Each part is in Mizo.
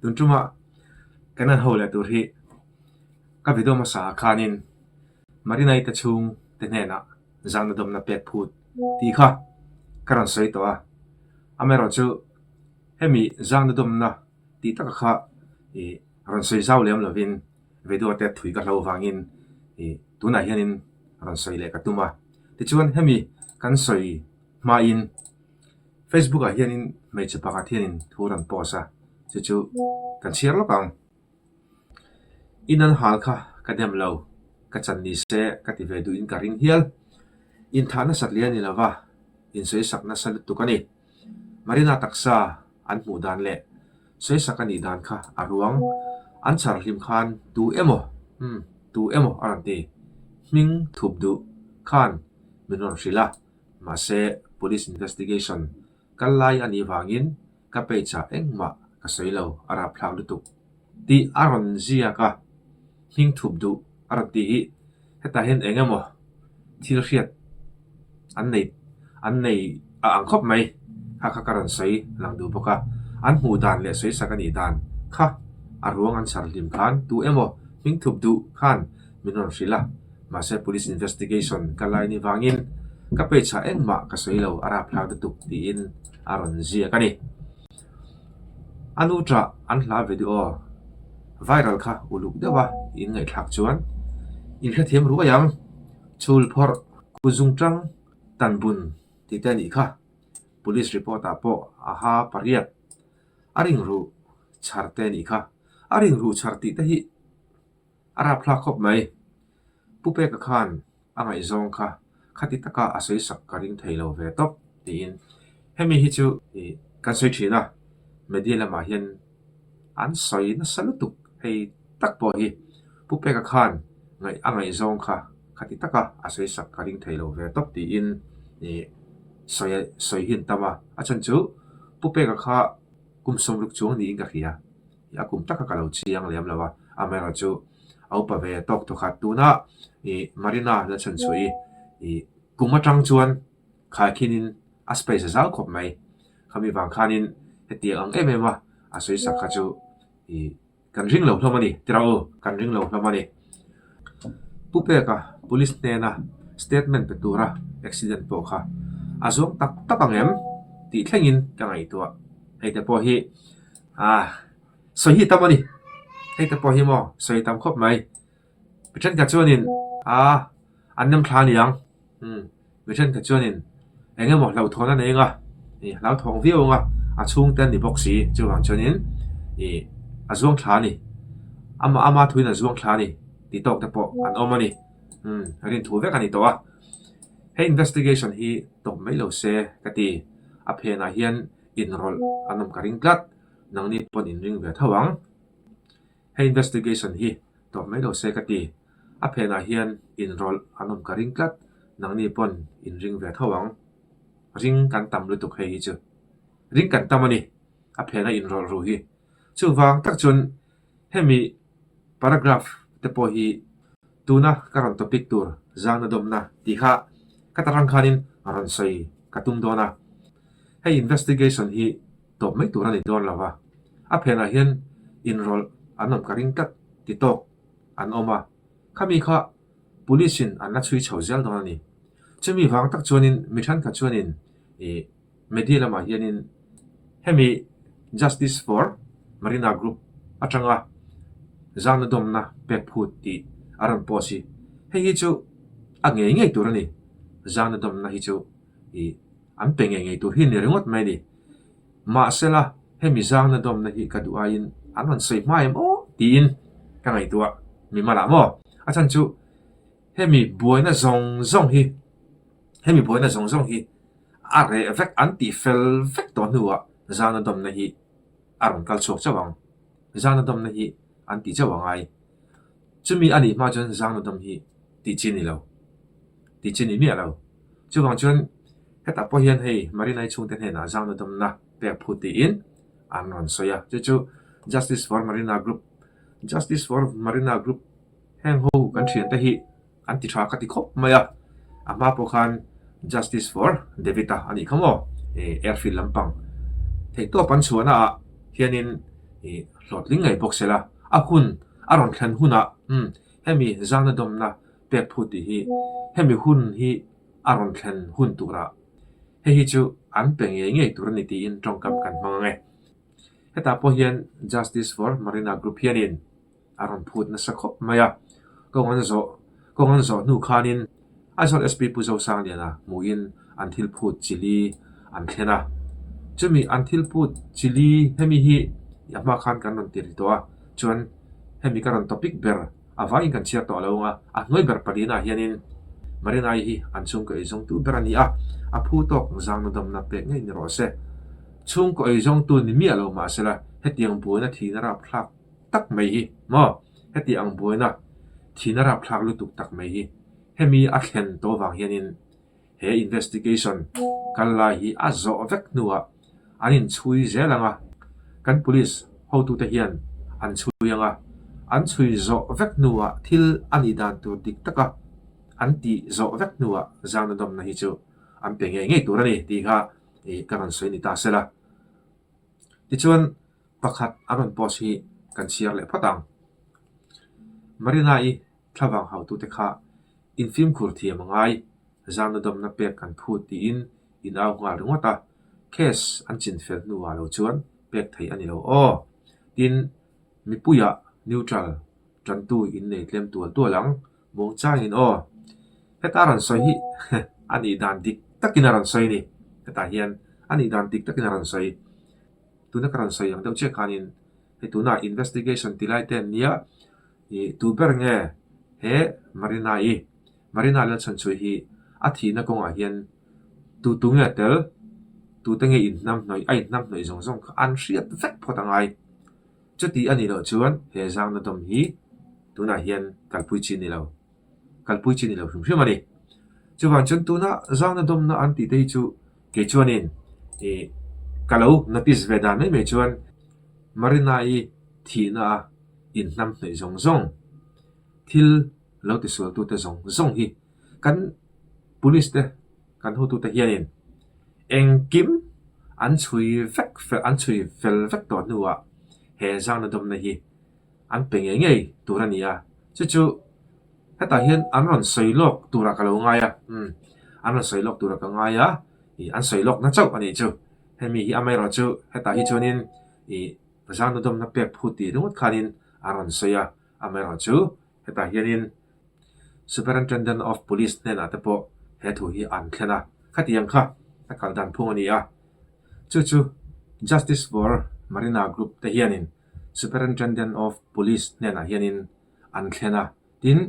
Tun tuma kan han ho leh tur hi ka video hmasa ah khanin Marinai te chhung te hnenah zahna dawmna pek phut tih kha ka rawn sawi tawh a. Amaherawhchu hemi zahna dawmna tih taka kha ih rawn sawi zau lem lovin video te thui ka hlo vangin ih tunah hianin rawn sawi leh ka tum a. Tichuan hemi kan sawi hmain Facebook ah hianin hmeichhe pakhat hianin thu rawn post a, chu chu kan chhiar lawk ang. In an hal kha ka dem lo, ka chan ni se ka ti ve duhin ka ring hial. Inthah nasat leh a ni lova, insawisak nasa lutuk a ni. Marina taksa an hmuh dan leh sawisak a nih dan kha a ruang an chhar hlim khan tu emaw, umm, tu emaw a rawn ti. Hming thup duh khan min rawn hrilh a, mahse police investigation kal lai a nih vangin ka page ah engmah ka sawi lo, a rapthlak lutuk tih a rawn ziak a, hming thup duh a rawn tih hi hetah hian eng emaw thil hriat an nei an nei a ang khawp mai kha kha ka rawn sawi lang duh bawk a, an hmuh dan leh sawi sak a nih dan kha a ruang an chhar hlim khan tu emaw hming thup duh khan min rawn hrilh a, mahse police investigation ka lai ni vangin ka page ah engmah ka sawi lo a rapthlak lutuk tiin a rawn ziak a ni. A nu ṭah an hla video viral kha uluk deuh a in ngaihthlak chuan in hrethiam ruai ang, chhul phawrh kut zungṭang tan bun tih te a nih kha. Police report ah pawh a ha pariat a ringruh chhar te a nih kha. A ringruh chhar tih te hi A rapthlak khawp mai. Pu Peka khan a ngaihzawng kha khati taka a sawi sak ka ring thei lo ve tawp tiin hemi hi chu kan sawi thin a, media lamah hian an sawi nasa lutuk hei tak pawh hi Pu Peka khan ngaih a ngaihzawng kha khati taka a sawi sak ka ring thei lo ve tawp tiin sawi sawi hi an tam a, a chhan chu Pu Peka kha kum 60 chuang niin ka hria. A kum taka ka lo chiang lem lo a, amaherawhchu a upa ve tawk thawkhat tuna ih Marina la chhan chhuah i ih kum atang chuan khaikhinin a space a zau khawp mai. Khami vang khanin hetiang ang em em a a sawi sak kha chu ih kan ring lo hlawm a ni tiraw u, kan ring lo hlawm a ni. Pu Peka police hnena statement pe tura accident pawh kha a zuang tak tak ang em tih thlengin ka ngaihtuah. Hei te pawh hi Ah, sawi hi tam a ni. Hei te pawh hi maw sawi tam khawp mai. Mi thenkhat chuanin ah an nem thla a ni ang. Umm, mi thenkhat chuanin eng emaw hlauhthawn a nei anga, ih hlauthawng viau anga a chhungte an ni bawk si. Chuvang chuanin ih a zuang thla a ni. Ama ama thuin a zuang thla a ni tih tawk te pawh an awm a ni. Umm, rinthu vek a ni tawh a. Hei investigation hi tawp mai lo se ka ti. A phenah hian inrawlh an awm ka ring tlat, nangni pawn in ring ve tho ang. Hei investigation hi tawp mai lo se ka ti, a phenah hian inrawlh an awm ka ring tlat, nangni pawn in ring ve tho ang. Ring kan tam lutuk hei hi chu. Ring kan tam a ni, a phena inrawlh ru hi. Chuvang tak chuan hemi paragraph te pawh hi tuna ka rawn topic tur zangna dawmna tih kha ka ta rang khanin rawn sawi ka tum dawn a. Hei investigation hi tawp mai tur a ni dawn lo va, a phenah hian inrawlh an awm ka ring tlat ti tawk an awm a, khami kha police in an la chhui chho zel dawn a ni. Chumi vang tak chuanin mi thenkhat chuanin ih media lamah hianin hemi Justice for Marina Group atanga zangna dawmna pek phut tih a rawn post hi hei hi chu a ngei ngei tur a ni, zangna dawmna hi chu ih An pe ngei ngei tur hi ni ringawt mai a ni. Mahsela, hemi zangna dawmna hi ka duh aiin an rawn sawi hma em aw tiin ka ngaihtuah mi malah maw? A chhan chu hemi buaina zawng zawng hi, hemi buaina zawng zawng hi a reh vek, an tih fel vek tawh hnuah zangna dawmna hi a rawn kal chhuak chauh ang. Zangna dawmna hi an tih chauh a ngai. Chumi a nih hma chuan zangna dawm hi tih chi a ni lo. Tih chi ni miah lo. Chuvang chuan hetah pawh hian hei Marinai chhungte hnenah zangna dawmna pek phut tiin an rawn sawi a. Chu chu Justice for Marina Group, Justice for Marina Group heng ho kan thiante hi an ti tha ka ti khawp mai a. A hma pawh khan Justice for David-a a nih kha maw? Airfield lampang theihtawp an chhuahna ah hianin. Ih hlawhtling ngei bawk sela, a hun a rawn thlen hunah umm hemi zangna dawmna pek phut tih hi hemi hun hi a rawn thlen hun turah hei hi chu an pe ngei ngei tur a ni tiin tawngkam kan hmang ang e. Hetah pawh hian Justice for Marina Group hianin a rawn phut nasa khawp mai a, kawng an zawh kawng an zawh hnu khanin Aizawl SP Pu Zosangliana hmuhin an thil phut chili an thlen a, chumi an thil phut chili hemi hi a hma khan kan rawn ti ri tawh a, chuan hemi ka rawn topic ber a vaiin kan chhiar tawh lo ang a, a hnuai ber palina hianin Marinai hi an chhungkaw eizawngtu ber a ni a, a phu tawk zangna dawmna pek ngei ni rawh se. Chhungkaw eizawngtu ni miah lo mahsela hetiang buaina thihna rapthlak tak mai hi maw? Heti ang buaina thihna rapthlak lutuk tak mai hi hemi a thlen tawh vang hianin he investigation kal lai hi a zawh vek hnuah an inchhui zel ang a, kan police hotute hian an chhui ang a, an chhui zawh vek hnuah thil a nih dan tur dik taka an tih zawh vek hnuah zangna dawmna hi chu an pe ngei ngei tur a ni tih kha ka rawn sawi ni ta sela. Tichuan pakhat a rawn post hi kan chhiar leh phawt ang. Marina-i thlavang hautute kha infimkhur thiam a ngai, zangna dawmna pek kan phut tiin in au nghal ringawt a, case an chin fel hnuah lo chuan pek theih a ni lo aw. Tin, mipuiah neutral tantu in nei tlem tual tual ang, muangchangin aw. Heta rawn sawi hi a nih dan dik takin a rawn sawi a ni. Hetah hian a nih dan dik takin a rawn sawi. Tuna ka rawn sawi ang deuh chiah khanin hei tuna investigation ti lai te an nia ih tu ber nge he Marina-i Marina Lalchhanchhuai hi a thihna kawngah hian tu tu nge tel tute nge inhnamhnawih a inhnamhnawih zawng zawng kha an hriat vek phawt a ngai. Chuti a nih loh chuan he zangna dawm hi tunah hian kalpui chi a ni lo. Kalpui chi a ni lo hrim hrim a ni. Chuvang chuan tuna zangna dawmna an tih te hi chu kei chuanin ih ka lo notice ve dan mai mai chuan Marina-i thihna a inhnamhnawih zawng zawng thil lo tisualtute zawng zawng hi kan police te kan hotute hianin engkim an chhui vek fel an chhui fel vek tawh hnuah he zangna dawmna hi an pe ngei ngei tur a ni a, chu chu hetah hian an rawn sawi lawk turah ka lo ngai a, umm an rawn sawi lawk turah ka ngai a, ih an sawi lawkna chauh a nih chu, hemi hi amaherawh chu hetah hi chuanin ih zangna dawmna pek phut tih ringawt khanin an rawn sawi a, amaherawh chu hetah hianin Superintendent of Police hnenah te pawh he thu hi an thlen a, khatiang kha a kal dan phung a ni a, chu chu Justice for Marina Group te hianin Superintendent of Police hnenah hianin an thlen a, tin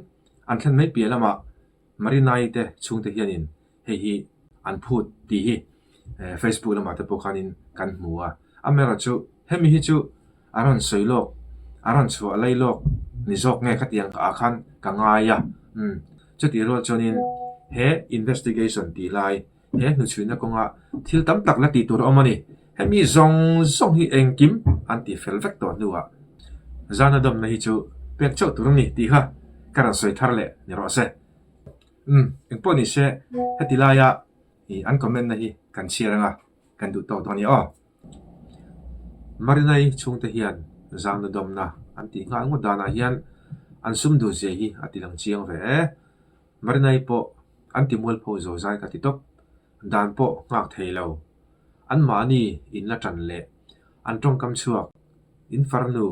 an thlen mai piah lamah Marina-i te chhungte hianin hei hi an phut tih hi Facebook lamah te pawh khanin kan hmu a, amaherawhchu hemi hi chu a rawn sawi lawk, a rawn chhuah lai lawk ni zawk nge khatiang ah khan ka ngai a, umm chutih rual chuanin he investigation tih lai he hnuchhuihna kawnga thil tam tak la tih tur a awm a ni, hemi zawng zawng hi engkim an tih fel vek tawh hnuah zana dawmna hi chu pek chauh tur a ni tih kha ka rawn sawi thar leh ni rawh se. Umm engpawh ni se heti laia ih an comment na hi kan chhiar anga kan duh tawk dawn a ni aw. Marinai chhungte hian zangna dawmna an tih nghal ngawt danah hian an sum duh zia hi a ti lang chiang ve e. Marinai pawh an ti mualpho zo zai ka ti tawp. Dan pawh nghak thei lo. Anmahni in la tan leh an tawngkam chhuak in farnu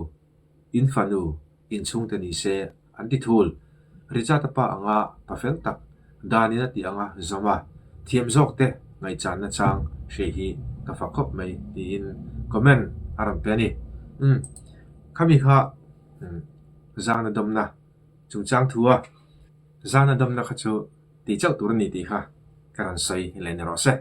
In fanu, in chhungte ni se, an ti thul. Richard-a pa anga pa fel tak, danin a tih anga zawm a, thiam zawk te ngaihchanna chang hriai hi ka fak khawp mai tiin comment a rawn pe a ni. Umm, khami kha zangna dawmna chungchang thu a, zangna dawmna kha chu tih chauh tur a ni tih kha ka rawn sawi leh ni rawh se.